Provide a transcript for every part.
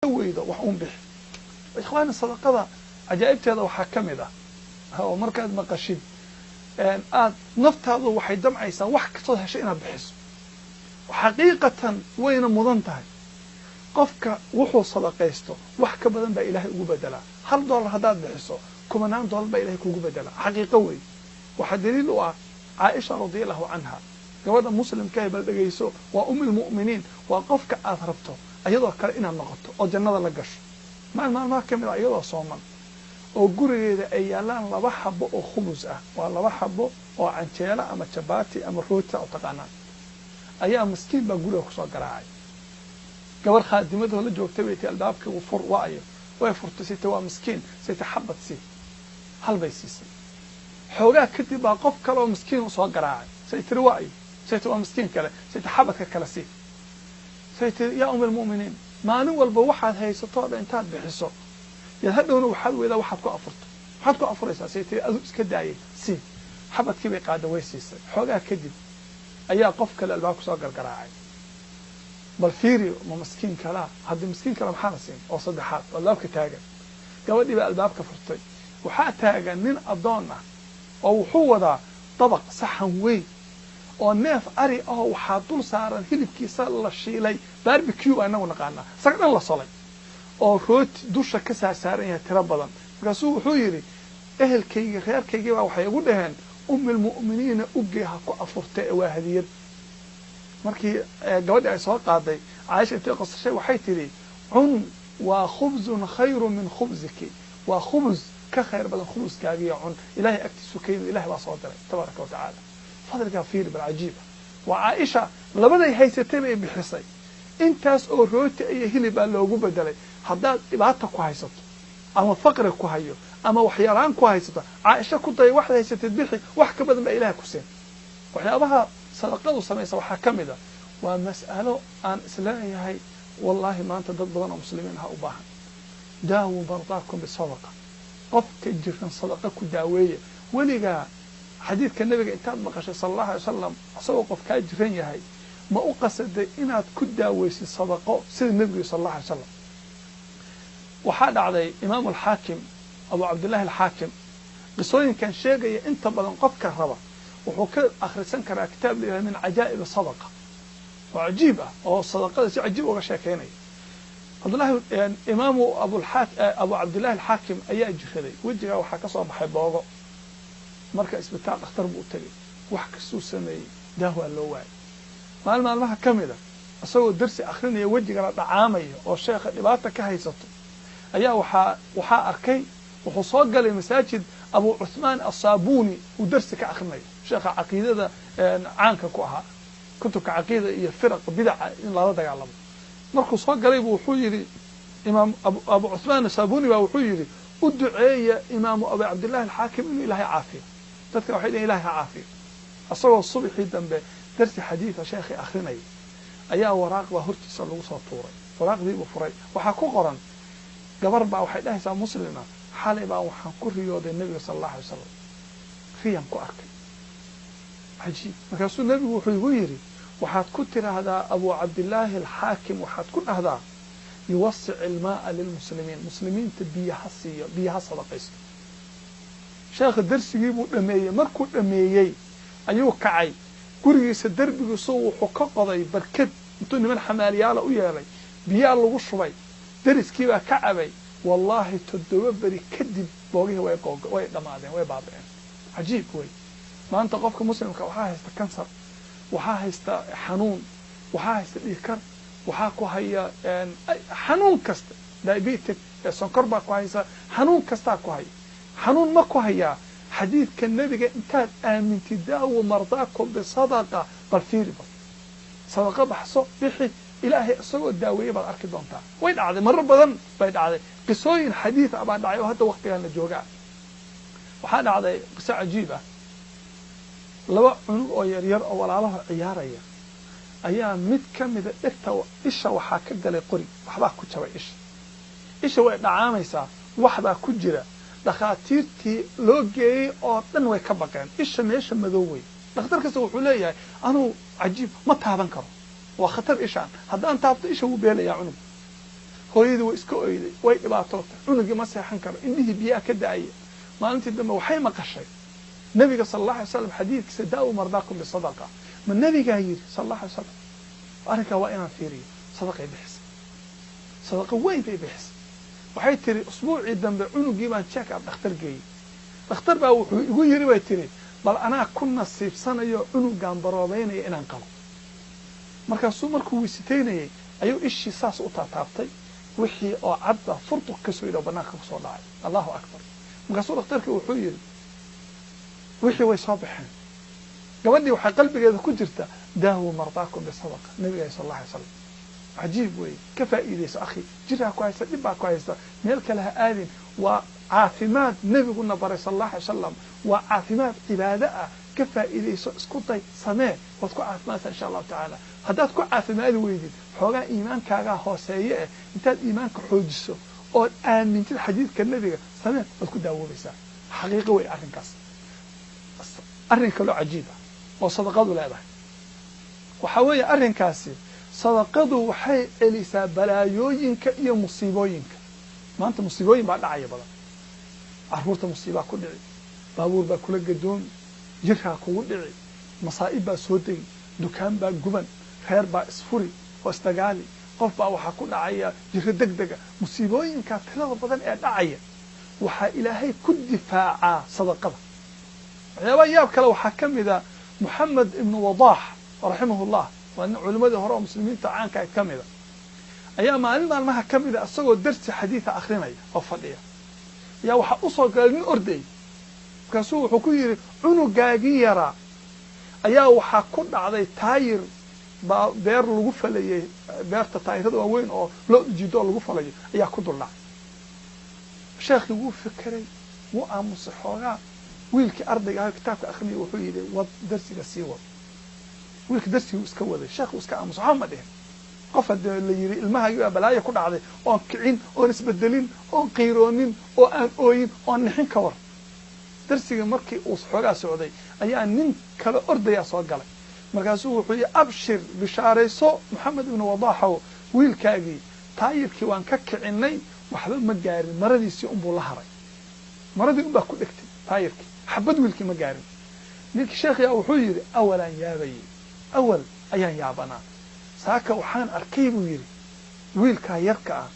Weydo wax uun bixi. Ikhwaani, sadaqada cajaa'ibteeda waxaa ka mid ah oo markaad maqashid aad naftaadu waxay damcaysaa wax kastood heshay inaad bixiso. Xaqiiqatan wayna mudan tahay. Qofka wuxuu sadaqaysto wax ka badan baa Ilaahay ugu bedelaa. $1 haddaad bixiso, kumanaan dollar baa Ilahay kugu bedelaa. Xaqiiqo wey. Waxaa daliil u ah Caaisha رضي الله عنها, gabadha muslimkaah. Bal dhegayso, waa أم المؤمنين, waa qofka aad rabto iyadoo kale inaad noqoto oo jannada la gasho. Maalin maalmaha ka mid ah, iyadoo sooman oo gurigeeda ay yaalaan laba xabo oo khubus ah, waa laba xabo oo canjeelo ama jabaati ama roota u taqaanaan, ayaa miskiin baa guriga kusoo garaacay. Gabar khaadimadoo la joogtay bay ti, "Albaabkii u fur." Waayo, way furtay. Sita, "Waa miskiin." Sayta, "Xabad si." Hal bay siisay. Xoogaa kadib baa qof kale oo miskiin usoo garaacay. Say tiri, "Waayo?" Sayta, "Waa miskiin kale." Sayta, "Xabadka kale si." Say tiri, "Yaa أم المؤمنين, maalin walba waxaad haysato o dhan intaad bixiso yaad hadhowna waxaad weydaa waxaad ku afurto. Maxaad ku afuraysaa?" Say tiri, "Aduu iska daayay, si." Xabadkii bay qaada, way siisay. Xoogaa kadib ayaa qof kale albaab kusoo gargaraacay. Bal fiiri, ma miskiin kalaa? Haddii miskiin kale maxaa la siin oo saddexaad oo albaabka taagan? Gabadhii baa albaabka furtay. Waxaa taagan nin addoon ah oo wuxuu wadaa dabaq, saxan weyn oo neef ari ahoo waxaa dul saaran hilibkiisa la shiilay, barbecue aa inagu naqaanaa, isaga dhan la solay, oo rooti dusha ka saarsaaran yahay tiro badan. Markaasuu wuxuu yidhi, "Ehelkaygii, reerkaygii baa waxay igu dhaheen أم المؤمنين ugee ha ku afurta ee waa hadiyad." Markii gabadhii ay soo qaaday, Caaisha intay qosashay waxay tidhi, "Cun, waa خبز خير من خبزك, waa khubus ka khayr badan khubuskaagiyo cun. Ilahay agtiisu ka yimid, Ilahay baa soo diray تبارك وتعالى." Fadligaa fiiri bal, cajiiba. Waa Caaisha, labaday haysatay bay bixisay, intaas oo rooti iyo hilib baa loogu bedelay. Haddaad dhibaata ku haysato ama faqri ku hayo ama waxyalaan ku haysato, Caaisha ku daya. Waxaad haysatid bixi, wax ka badan baa Ilahay ku siin. Waxyaabaha sadaqadu samaysa waxaa ka mid a, waa mas'alo aan isleeyahay wallaahi maanta dad badan oo muslimiin ah u baahan: داووا مرضاكم بالصدقة. Qofka jiran sadaqa ku daaweeya. Weligaa xadiidka Nabiga intaad maqashay صلى الله عليه وسلم, isagoo qof kaa jiran yahay, ma u qasaday inaad ku daaweysid sadaqo sida Nebigu صلى الله عليه وسلم? Waxaa dhacday Imaamu Alxaakim, Abu Cabdillahi Alxaakim, qisooyinkan sheegaya inta badan qofka raba wuxuu ka akhrisan karaa kitaab la yihahdo من عجائب الصدقة, oo cajiib ah, oo sadaqada si cajiib uga sheekeynaya. Cabdullahi, Imaamu Abu Cabdillahi Alxaakim ayaa jiraday. Wejigaa waxaa ka soo baxay boogo. Marka isbitaal, dhakhtar buu u tegay. Wax kastuu sameeyey daahwaa loo waayay. Maalin maalmaha ka mid a, isagoo darsi akrinaya, wejigana dhacaamaya oo sheekha dhibaata ka haysato, ayaa waxaa arkay, wuxuu soo galay masaajid Abu Cuthmaan Asaabuni uu darsi ka akrinayo, sheekha caqiidada caanka ku ahaa, kutubka caqiida iyo firaq bidaca in lala dagaalamo. Markuu soo galay bu wuxuu yidhi, Imaam Abu Cuthmaan Asaabuni baa wuxuu yidhi, "U duceeya Imaamu Abu Cabdillahi Alxaakim inuu Ilaahay caafiyo." Dadka waxay dhihin, "Ilahay ha caafiyo." Isagoo subaxii dambe darsi xadiida sheekhii akrinaya ayaa waraaq baa hortiisa lagu soo tuuray. Waraaqdii buu furay. Waxaa ku qoran, gabar baa waxay dhahaysaa, muslima, "Xalay baa waxaan ku riyooday Nebiga صلى الله عليه وسلم, riyan ku arkay cajiib. Markaasuu Nebigu wuxuu igu yidhi, waxaad ku tiraahdaa Abu Cabdillaahi Alxaakim, waxaad ku dhahdaa يوسع الماء للمسلمين, muslimiinta biyaha siiyo, biyaha sadaqaysto." Sheekha darsigii buu dhameeyey. Markuu dhameeyey ayuu kacay. Gurigiisa derbigiisu wuxuu ka qoday barkad intuu niman xamaaliyaala u yeelay. Biyaa lagu shubay, deriskii baa ka cabay. Wallaahi, 7 beri kadib boogihii way dhammaadeen, way baaba'een. Cajiib wey. Maanta qofka muslimka waxaa haysta kansar, waxaa haysta xanuun, waxaa haysta dhiigkar, waxaa ku haya xanuun kasta, diabetic, sonkor baa ku haysa, xanuun kastaa ku haya. Xanuun ma ku hayaa? Xadiidka Nebiga intaad aamintid, داووا مرضاكم بالصدقة, bal fiiri, bal sadaqa baxso, bixi, Ilaahay isagoo daaweeye baad arki doontaa. Way dhacday, marar badan bay dhacday. Qisooyin xadiid ah baa dhacay oo hadda waktigan la joogaa. Waxaa dhacday qiso cajiib ah. Laba cunug oo yaryar oo walaalaha ciyaaraya ayaa mid ka mida dhegta, isha waxaa ka galay qori, waxbaa ku jabay isha. Isha way dhacaamaysaa, waxbaa ku jira. Dhakhaatiirtii loo geeyey oo dhan way ka baqeen. Isha meesha madow wey. Dhakhtar kasta wuxuu leeyahay, "Anuu cajiib ma taaban karo, waa khatar ishaan, haddaan taabto isha wuu beelayaa cunug." Hooyadii way iska oyday, way dhibaatootay, cunugii ma seexan karo, indhihii biyaha ka da'aya. Maalintii dambe waxay maqashay nabiga sala allah alay slam xadiidkiisa, daawu mardaakum bisadaqa. Ma nabigaa yidhi sala allah alay slam? Arrinkaa waa inaan fiiriyo. Sadaqay bixisay, sadaqa weyn bay bixisay. Waxay tiri usbuucii dambe cunugii baan check up dhakhtar geeyey. Dhakhtar baa wuxuu igu yiri, bay tiri, bal anaa ku nasiibsanayo cunugaan baroobeynaya inaan qabo. Markaasuu markuu wisitaynayay ayuu ishii saas u taataabtay, wixii oo cad baa furtuq ka soo yidhi oo banaanka kusoo dhacay. Allahu akbar. Markaasuu dhakhtarkii wuxuu yidhi wixii way soo baxeen. Gabadhii waxay qalbigeeda ku jirta daawu mardaakum bisadaqa, nabiga sal allah alay slam. Cajiib weeye, ka faa'iidayso akhi, jiraa ku haysta, dhib baa ku haysta, meel kale ha aadin. Waa caafimaad nebiguna baray sal allah alay wasalam, waa caafimaad cibaado ah. Ka faa'iidayso, isku day, samee, waad ku caafimaadsaa insha allahu tacaala. Haddaad ku caafimaadi weydid, xoogaa iimaankaagaa hooseeye eh, intaad iimaanka xoojiso ood aamintid xadiidka nebiga, samee, waad ku daawoobaysaa. Xaqiiqo wey arrinkaas. Arrin kaloo cajiib ah oo sadaqadu leedahay waxaa weeye arrinkaasi, sadaqadu waxay celisaa balaayooyinka iyo musiibooyinka. Maanta musiibooyin baa dhacaya badan, carruurta musiibaa ku dhici, baabuur baa kula gadoomi, jirkaa kugu dhici, masaa'ib baa soo degi, dukaan baa guban, reer baa isfuri oo isdagaali, qof baa waxaa ku dhacaya jiro deg dega. Musiibooyinkaa tirada badan ee dhacaya waxaa ilaahay ku difaacaa sadaqada. Waxyaabaha yaab kale waxaa ka mid a Moxamed ibnu Wadaax raximahullah, waa nin culimadii hore oo muslimiinta caanka ayd ka mida, ayaa maalin maalmaha ka mida isagoo darsi xadiida akrinaya oo fadhiya ayaa waxaa usoo galay nin orday. Markaasuu wuxuu ku yidhi cunugaagii yaraa ayaa waxaa ku dhacday taayir baa beer lagu falayay, beerta taayirada waaweyn oo loo ujiido oo lagu falayo ayaa ku dul dhacay. Sheekhii wuu fekeray, wuu aamusay xoogaa. Wiilkii ardayga ahaa kitaabka akrinaya wuxuu yidhi wad darsiga sii wad. Wiilka darsiguu iska waday, sheekhu iska aamusay, waxba ma dhihin. Qof haddii la yidhi ilmahaagii baa balaayo ku dhacday, oon kicin, oon isbedelin, oon qiiroonin, oo aan ooyin, oon nixin, ka war. Darsigii markii uu xoogaa socday ayaa nin kale ordayaa soo galay. Markaasuu wuxuu yihi abshir, bishaarayso Moxamed ibnu Wadaaxow, wiilkaagii taayirkii waan ka kicinay, waxba ma gaarin, maradiisii unbuu la haray, maradii unbaa ku dhegtay taayirkii, xabad wiilkii ma gaarin. Ninkii sheekhiyaa wuxuu yidhi awalaan yaabayey, awal ayaan yaabanaa, saaka waxaan arkay buu yidhi wiilkaa yarka ah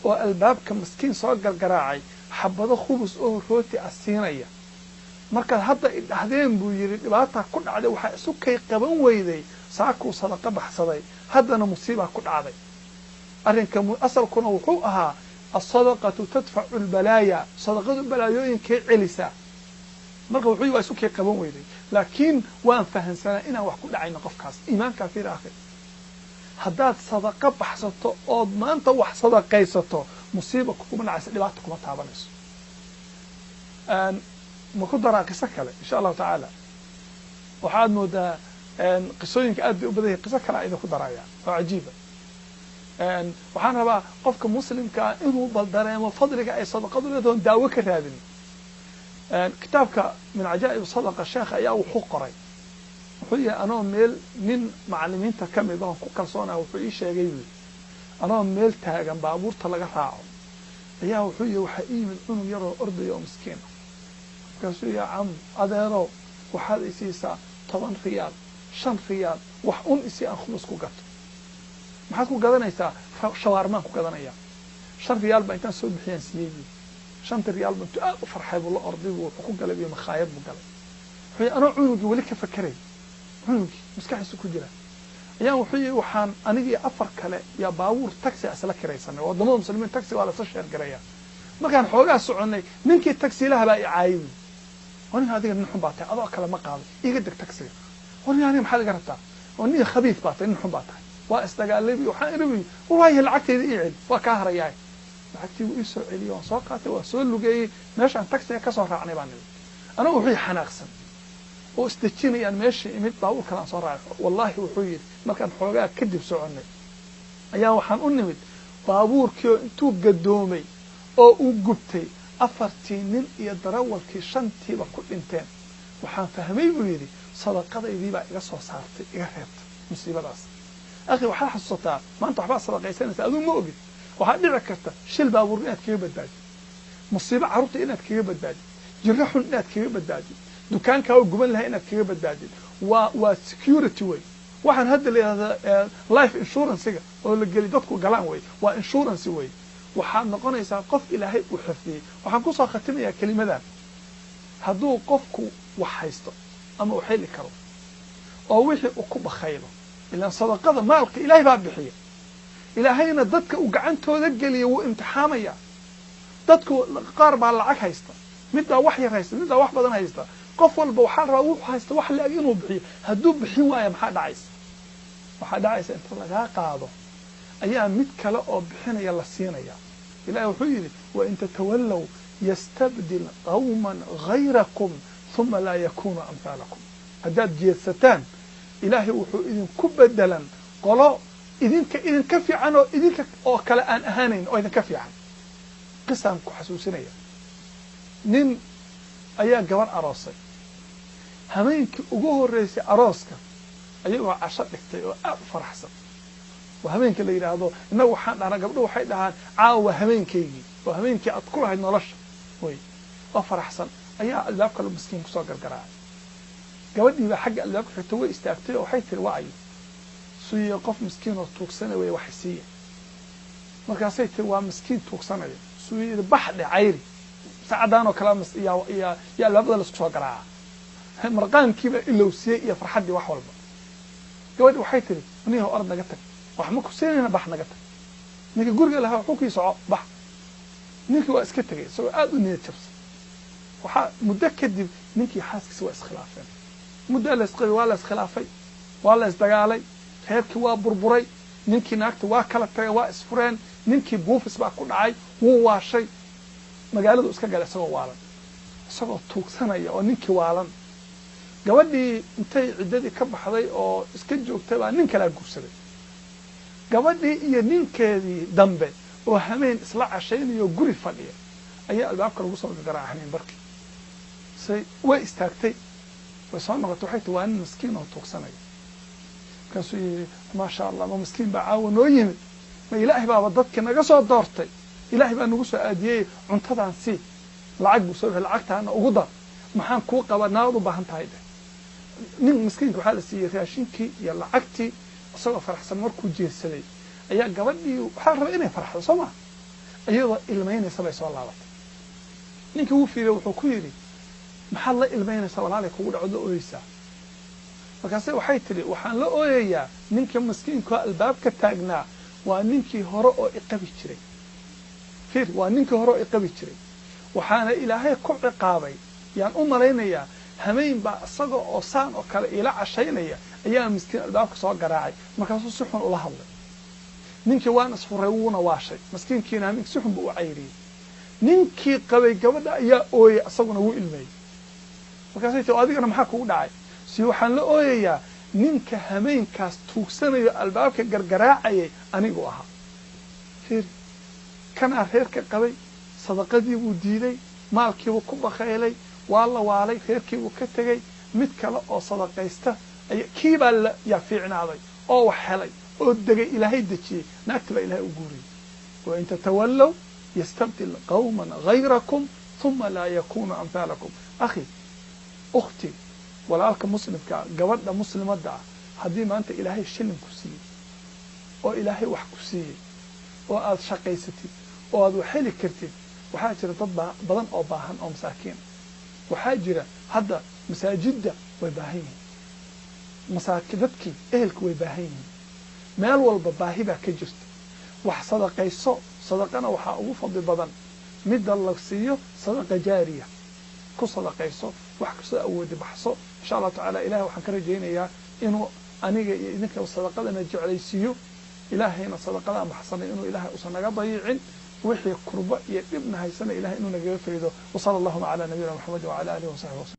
oo albaabka maskiin soo gargaraacay xabado khubus oo rooti ah siinaya. Markaad hadda idhahdeen buu yidhi dhibaataa ku dhacday, waxaa isu kay qaban weyday, saakuu sadaqa baxsaday, haddana musiibaa ku dhacday. Arrinka asalkuna wuxuu ahaa alsadaqatu tadfacu albalaaya, sadaqadu balaayooyinkay celisaa. Marka wuxuu yidhi waa isu kay qaban weyday, laakiin waan fahansanaa inaan wax ku dhacayno qofkaas. Iimaankaa fiir akhi, haddaad sadaqa baxsato ood maanta wax sadaqaysato, musiiba kuguma dhacaysa, dhibaata kuma taabanayso. Ma ku daraa qiso kale insha allahu tacaala? Waxaad moodaa qisooyinka aad bay u badan yahin. Qiso kale a idinku daraya oo cajiiba. Waxaan rabaa qofka muslimkaa inuu bal dareemo fadliga ay sadaqadu leedaho, daawo ka raadin. Kitaabka min cajaa'ib sadaqa sheekha ayaa wuxuu qoray, wuxuu yihi anoo meel nin macalimiinta ka mid oon ku kalsoonaya wuxuu ii sheegay buu yidhi, anoo meel taagan baabuurta laga raaco ayaa wuxuu yihi waxaa ii yimid cunug yaroo ordaya oo miskiin ah. Markaasuu yaa cam, adeerow, waxaad isiisaa 10 riyaal, 5 riyaal, wax un isii aan khubus ku gato. Maxaad ku gadanaysaa? Shawaarmaan ku gadanayaa. 5 riyaal baa intaan soo bixiyaan siiyey buu. 5ta riyaal ba intuu aad u farxay buu la orday buu wuxuu ku galay iyo makhaayad buu galay. Wuxuu yihi anoo cunugii weli ka fakeray, cunugii maskaxiisu ku jira ayaan wuxuu yihi waxaan anigii 4 kale yaa baabuur taxi isla kiraysanay. Waddamada muslimiin taxi waa lasla sheergaraya. Markaan xoogaa soconnay ninkii taxiilaha baa i caayay buui, oo nin adiga nin xun baa tahay, adoo kale ma qaado, iga deg taxiga. Oo nin aniga maxaad iga rabtaa? Oo nin khabiif baa tahay, nin xun baa tahay. Waa isdagaalay buy. Waxaan iri buy, waayo lacagtayda ii celi, waa kaa harayaay. Lacagtii wuu ii soo celiyey, waan soo qaatay, waan soo lugeeyey, meeshaan taxiga ka soo raacnay baan nimid. Anagu wuxuu xanaaqsan oo isdejinayaan meeshii imid, baabuur kale aan soo raacay. Wallahi wuxuu yidhi markaan xoogaa kadib soconnay ayaa waxaan u nimid baabuurkii oo intuu gadoomay oo uu gubtay, 4tii nin iyo darawalkii 5tiiba ku dhinteen. Waxaan fahmay buu yidhi sadaqadaydii baa iga soo saartay, iga reebtay musiibadaas. Akhi, waxaad xasuusataa maanta waxbaad sadaqaysanaysaa, aduu ma ogid. Waxaa dhici karta shil baabuur inaad kaga badbaadid, musiibo carruurta inaad kaga badbaadid, jirro xun inaad kaga badbaadid, dukaankaa oo guban lahaa inaad kaga badbaadid. Waa security wey. Waxaan hadda la yidhahdaa life insurance-ga oo la geli dadku galaan wey, waa insurance wey. Waxaad noqonaysaa qof Ilaahay uu xifdiyey. Waxaan kusoo khatimayaa kelimadan: hadduu qofku wax haysto ama uu xeli karo oo wixii uu ku bakhaylo, ilaan sadaqada maalka Ilaahay baa bixiya, Ilaahayna dadka uu gacantooda geliya wuu imtixaamaya. Dadku qaar baa lacag haysta, midbaa wax yar haysta, midbaa wax badan haysta. Qof walba waxaa rabaa wuxuu haysta wax la-eg inuu bixiyo. Hadduu bixin waayo, maxaa dhacaysa? Waxaa dhacaysa inta lagaa qaado ayaa mid kale oo bixinaya la siinaya. Ilahi wuxuu yidhi: "Wain tatawallow yastabdil qawman gayrakum huma laa yakunuu amhaalakum." Haddaad jeedsataan, Ilaahay wuxuu idinku bedelan qolo idinka idinka fiican oo idinka oo kale aan ahaanayn oo idinka fiican. Qisaan ku xasuusinaya: nin ayaa gabar aroosay. Hameenkii ugu horreysay arooska ayagoo casho dhigtay oo aad u faraxsan, waa hameenka la yidhaahdo, innagu waxaan dhahnaa, gabdho waxay dhahaan, "Caawa hameenkaygii," oo hameenkii aad ku lahayd nolosha wey. Oo faraxsan ayaa albaabka miskiin kusoo gargaraacay. Gabadhii baa xagga albaabka xigta way istaagtay oo waxay tiri: "Waa ayo?" Suye, "Qof miskiin oo tuugsana wey, wax siiya." Markaasay tiri: "Waa miskiin tuugsanaya." Suu yidhi: "Bax dhe, cayri saacadaan oo kale yaa albaabada laisku soo garaaca?" Marqaankiibaa ilowsiiyey iyo farxaddii wax walba. Gabadhi waxay tiri: "Niho, orod naga tag, wax ma ku siinayna, bax naga tag." Ninkii guriga lahaa wuxuu kii soco bax. Ninkii waa iska tegay isagoo aada u niyad jabsan. Waxaa muddo kadib ninkii xaaskiisa waa iskhilaafeen. Muddo laysqabay, waa la iskhilaafay, waa la isdagaalay, reerkii waa burburay. Ninkii naagta waa kala tagay, waa isfureen. Ninkii buufis baa ku dhacay, wuu waashay, magaaladu iska galay isagoo waalan, isagoo tuugsanaya oo ninkii waalan. Gabadhii intay ciddadii ka baxday oo iska joogtay baa nin kalaa guursaday. Gabadhii iyo ninkeedii dambe oo hameen isla cashaynayo guri fadhiya ayaa albaabka lagu soo garaaca hameen barkii. Say way istaagtay, way soo noqotay, waxay tii: "Waa nin miskiin oo tuugsanaya." Markaasuu yidhi: "Maasha Allah, ma miskiin baa caawa noo yimid? Ma Ilaahay baaba dadki naga soo doortay, Ilaahay baa nagu soo aadiyey, cuntadaan sii." Lacag buu soo bixi: "Lacagtaana ugu dar, maxaan kuu qaba naad u baahan tahay?" Dheh. Nin miskiinka waxaa la siiyey raashinkii iyo lacagtii. Isagoo faraxsan markuu jeedsaday ayaa gabadhii, waxaa la rabay inay farxdo, soo ma, iyadoo ilmaynaysa bay soo laabatay. Ninkii wuu fiiriyey, wuxuu ku yidhi: "Maxaad la ilmaynaysaa, walaalay kugu dhacod la ooyeysaa?" Markaase waxay tidhi: "Waxaan la ooyayaa ninka miskiinka oo albaabka taagnaa waa ninkii hore oo iqabi jiray. Fiir, waa ninkii hore oo iqabi jiray, waxaana Ilaahay ku ciqaabay yaan u malaynayaa. Hameyn baa isaga oo saan oo kale iila cashaynaya ayaa miskiin albaabka soo garaacay, markaasuu si xun ula hadlay ninkii. Waan isfuray, wuuna waashay miskiinkiina, hameenkii si xun buu u cayriyey." Ninkii qabay gabadha ayaa ooyay, isaguna wuu ilmeeyey. Markaasay tii: "Adigana maxaa kugu dhacay?" Si "Waxaan la ooyayaa ninka hameenkaas tuugsanayo albaabka gargaraacayay anigu ahaa." Fiir, kanaa reerka qabay, sadaqadii buu diiday, maalkiibuu ku bakhaylay, waa la waalay, reerkiibuu ka tegey. Mid kale oo sadaqaysta kiibaa yaa fiicnaaday oo wax helay oo degay, Ilaahay dejiyey, naagti baa Ilahay u guuriyey. Wain tatawallow yastabdil qawman gayrakum huma laa yakunu amhaalakum. Akhi, ukhti, walaalka muslimkaa, gabadha muslimadda ah, haddii maanta Ilaahay shilin ku siiyey oo Ilaahay wax ku siiyey oo aad shaqaysatid oo aad wax heli kartid, waxaa jira dad badan oo baahan oo masaakiin. Waxaa jira hadda masaajidda way baahan yihiin, masaaki dadkii ehelku way baahan yihiin, meel walba baahi baa ka jirta. Wax sadaqayso. Sadaqana waxaa ugu fadli badan midda la siiyo sadaqa jaariya. Ku sadaqayso wax kastoo awoodi, baxso. Insha Allahu tacala Ilahay waxaan ka rajaynayaa inuu aniga iyo idinka sadaqadana jeclaysiiyo, Ilaahayna sadaqadaan baxsanay inuu Ilahay usan naga dayicin, wixii kurbo iyo dhibna haysana Ilahay inuu nagaga faydo. Wasala allahuma calaa nabiyina Maxamed wacala alihi wasaxbi waslm.